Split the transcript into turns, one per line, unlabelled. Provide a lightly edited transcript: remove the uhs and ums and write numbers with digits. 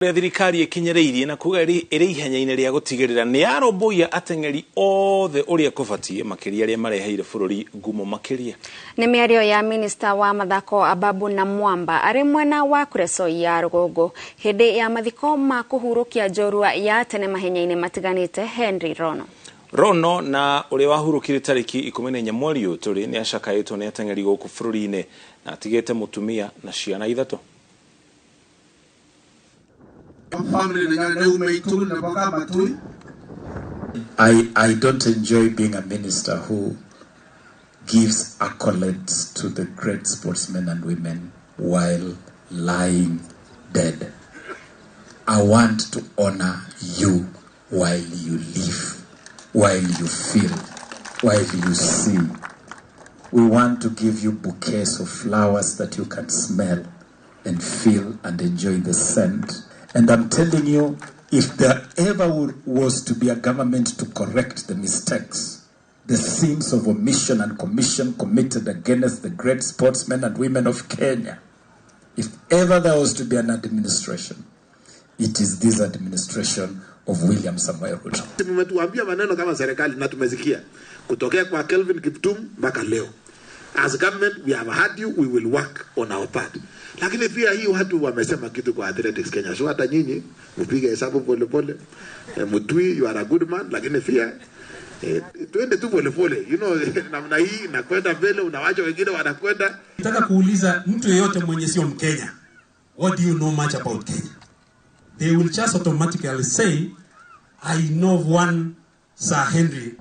Ũrĩa thirikari ĩkinyereirie na kuga ĩrĩ ihenya-inĩ rĩa gũtigĩrĩra nĩ yarũmbũiya ateng'eri othe ũrĩa kũbatiĩ, makĩria arĩa mareheire bũrũri ngumo makĩria.
Nĩ mĩario ya minista wa mathako Ababu Namwamba arĩ mwena wa Kuresoi ya rũgongo hĩndĩ ya mathiko ma kũhurũkia njorua ya tene mahenya-inĩ matiganĩte Henry Rono.
Rono na ũrĩa wahurũkire tarĩki 14 mweri ũyũ tũrĩ nĩ acakaĩtwo nĩ ateng'eri gũkũ bũrũri-inĩ na atigĩte mũtumia na ciana 3.
I don't enjoy being a minister who gives accolades to the great sportsmen and women while lying dead. I want to honor you while you live, while you feel, while you see. We want to give you bouquets of flowers that you can smell and feel and enjoy the scent. And I'm telling you, if there ever was to be a government to correct the mistakes, the sins of omission and commission committed against the great sportsmen and women of Kenya, if ever there was to be an administration, it is this administration of William Samoei Ruto.
Mmetuambia maneno kama serikali na tumesikia kutokea kwa Kelvin Kiptum mpaka leo. As government we have heard you, we will work on our part. Lakini pia hii watu wamesema kitu kwa Athletics Kenya. So hata nyinyi mpige hesabu pole pole. Mutui, you are a good man, lakini pia tuende tu pole pole. You know, namna hii na kwenda mbele unawacha wengine wanakwenda.
Nataka kuuliza mtu yeyote mwenye sio Mkenya, what do you know much about Kenya? They will just automatically say, I know one Sir Henry.